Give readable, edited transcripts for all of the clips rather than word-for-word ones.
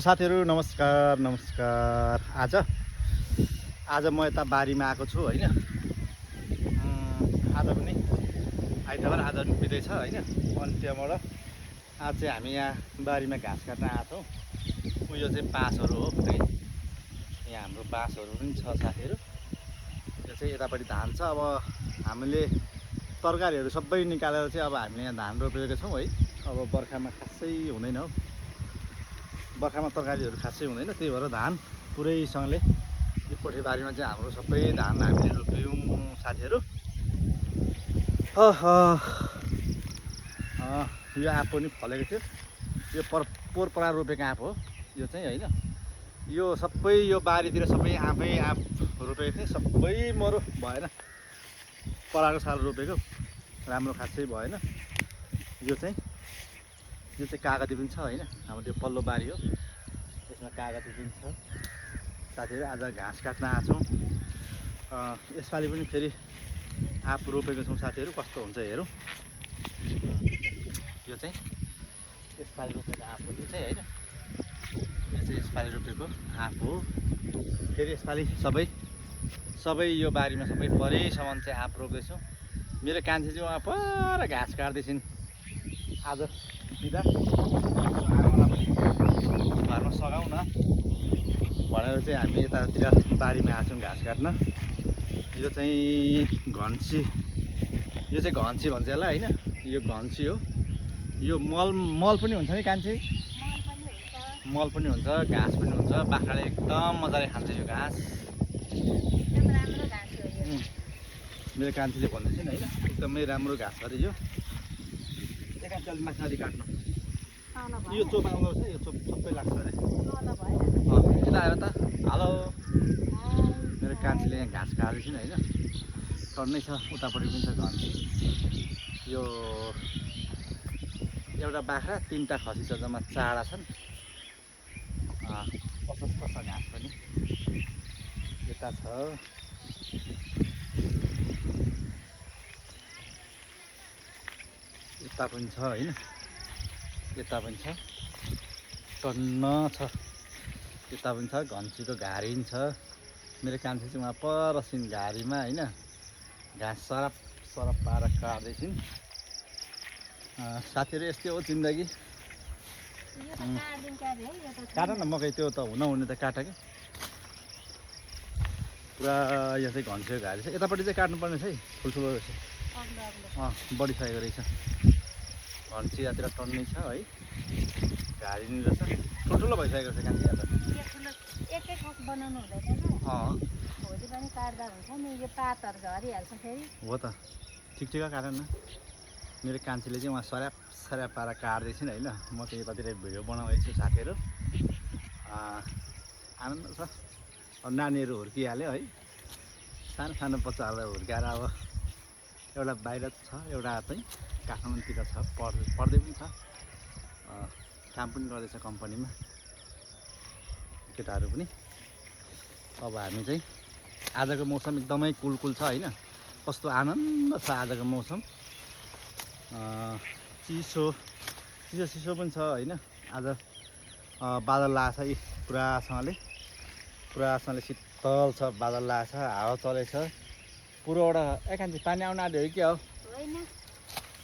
साथीहरु नमस्कार नमस्कार। आज म यता बारीमा आएको छु हैन। आज पनि आइतबार आज पनि बिदै छ हैन। अनि त्यहाँबाट आज चाहिँ हामी यहाँ बारीमा घाँस काट्न आएको छौँ। यो चाहिँ बाँसहरू हो है। यहाँ हाम्रो बाँसहरू पनि छ साथीहरु। यो चाहिँ यतापट्टि धान छ। अब हामीले तरकारीहरू सबै निकालेर चाहिँ अब हामीले यहाँ धान रोपेका छौँ है। अब बर्खामा खासै हुँदैन हो। बर्खामा तरकारीहरू खासै हुँदैन, त्यही भएर धान पुरैसँगले यो कोठेबारीमा चाहिँ हाम्रो सबै धान हामीले रोप्यौँ साथीहरू। यो आँप पनि फलेको थियो। यो पोरपरा रोपेको आँप हो यो चाहिँ हैन। यो सबै यो बारीतिर सबै आँप रोपेको थिएँ, सबै मरो भएन। पराको साल रोपेको राम्रो खासै भएन। यो चाहिँ कागती पनि छ हैन। हाम्रो त्यो पल्लो बारी हो, यसमा कागती पनि छ साथीहरु। आज घाँस काट्न आएको छौँ। यसपालि पनि फेरि आँप रोपेको छौँ साथीहरु। कस्तो हुन्छ हेरौँ। यो चाहिँ यसपालि रोपेको आँप हो चाहिँ हैन। यो चाहिँ यसपालि रोपेको आँप हो। फेरि यसपालि सबै यो बारीमा सबै परेसम्म चाहिँ आँप रोप्दैछौँ। मेरो कान्छी चाहिँ उहाँ पर घाँस काट्दैछिन् आज बिदा। घरमा सघाउँ न भनेर चाहिँ हामी यतातिर बारीमा आएको छौँ घाँस काट्न। यो चाहिँ घन्सी भन्छ यसलाई हैन। यो घन्सी हो। यो मल पनि हुन्छ नि कान्छी, मल पनि हुन्छ, घाँस पनि हुन्छ। बाख्राले एकदम मजाले खान्छ यो घाँस। मेरो कान्छीले भन्दैछ नि हैन, एकदमै राम्रो घाँस अरे यो। एकैचोटि माथि काट्नु। यो चोप आउँदो रहेछ, यो चोप सबै लाग्छ अरे। यता आयो त। हेलो, मेरो कान्छीले यहाँ घाँस काट्दैछन् हैन। टन्नै छ, उतापट्टि पनि छ घन्सी। यो एउटा बाख्रा, 3टा खसी छ, जम्मा 4 छन्। प्रशस्त छ घाँस पनि। यता छ, यता पनि छ हैन। यता पनि छ, टन्न छ। यता पनि छ, घन्सीको घारी पनि छ। मेरो कान्छी चाहिँ उहाँ परसिन घारीमा हैन, घाँस सरप पारेर काट्दैछिन् साथीहरु। यस्तै हो जिन्दगी। काट न मकै, त्यो त हुने त काट कि। पुरा यो चाहिँ घन्सीको घारी छ। यतापट्टि चाहिँ काट्नुपर्ने छ है, ठुल्ठुलो रहेछ। बढिसकेको रहेछ। घन्सी यतातिर टन्नै छ है, घारी नि रहेछ। ठुल्ठुलो भइसकेको छ कान्छी। यहाँ त भोलि पनि काट्दा हुन्छ नि, यो पातहरू झरिहाल्छ फेरि। हो त, ठिक काट न। मेरो कान्छीले चाहिँ उहाँ सऱ्याप पारेर काट्दैछन् हैन। म चाहिँ यतातिर भिडियो बनाउँदैछु साथीहरू। आनन्द छ। अब नानीहरू हुर्किहाल्यो है। सानो बच्चाहरूलाई हुर्काएर अब एउटा बाहिर छ, एउटा चाहिँ काठमाडौँतिर छ, पढ्दै पनि छ, काम पनि गर्दैछ कम्पनीमा केटाहरू पनि। अब हामी चाहिँ आजको मौसम एकदमै कुल छ हैन। कस्तो आनन्द छ आजको मौसम। चिसो पनि छ हैन। आज बादल लागेको छ पुरासँगले शीतल छ। बादल लागेको छ, हावा चलेछ। पूर्वबाट एकान्ची पानी आउन आँट्यो कि हो?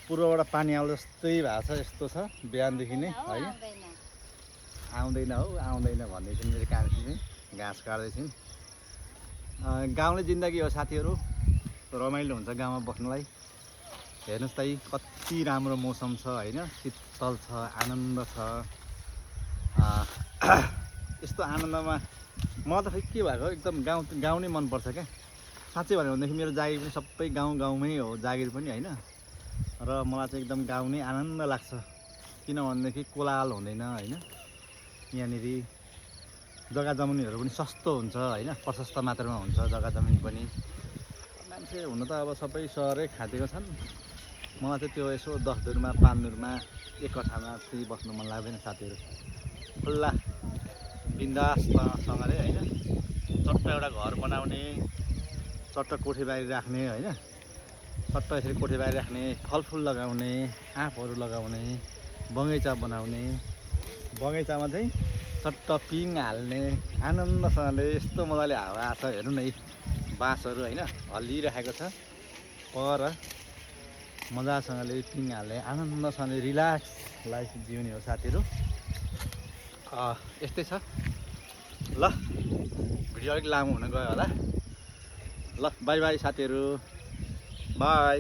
पूर्वबाट पानी आउँ जस्तै भएको छ। यस्तो छ बिहानदेखि नै है। आउँदैन भन्दै चाहिँ मेरो कान्छी चाहिँ घाँस काट्दैछिन्। गाउँले जिन्दगी हो साथीहरू। रमाइलो हुन्छ गाउँमा बस्नलाई। हेर्नुहोस् त, कति राम्रो मौसम छ हैन। शीतल छ, आनन्द छ। यस्तो आनन्दमा म त खै के भएको, एकदम गाउँ नै मनपर्छ क्या। साँच्चै भन्यो भनेदेखि मेरो जागिर पनि सबै गाउँमै हो जागिर पनि हैन। र मलाई चाहिँ एकदम गाउँ नै आनन्द लाग्छ। किनभनेदेखि कोलाहल हुँदैन हैन। यहाँनिर जग्गा जमिनहरू पनि सस्तो हुन्छ हैन। प्रशस्त मात्रामा हुन्छ जग्गा जमिन पनि। मान्छे हुन त अब सबै सहरै खाँदेको छन्। मलाई चाहिँ त्यो यसो 10 दुरमा 5 दुरमा 1 कठामा चाहिँ बस्नु मन लाग्दैन साथीहरू। खुल्ला बिन्दाससँगले हैन, चट्ट एउटा घर बनाउने, चट्ट कोठेबारी राख्ने हैन। चट्ट यसरी कोठेबारी राख्ने, फलफुल लगाउने, आँपहरू लगाउने, बगैँचा बनाउने। बगैँचामा चाहिँ चट्ट पिङ हाल्ने आनन्दसँगले यस्तो मजाले हावा छ हेर्नु न, बाँसहरू होइन हल्लिरहेको छ पर मजासँगले पिङ हाल्ने आनन्दसँगले रिल्याक्स लाइफ जिउने हो साथीहरू। यस्तै छ ल, भिडियो अलिक लामो हुन गयो होला। ल बाई बाई साथीहरू, बाई।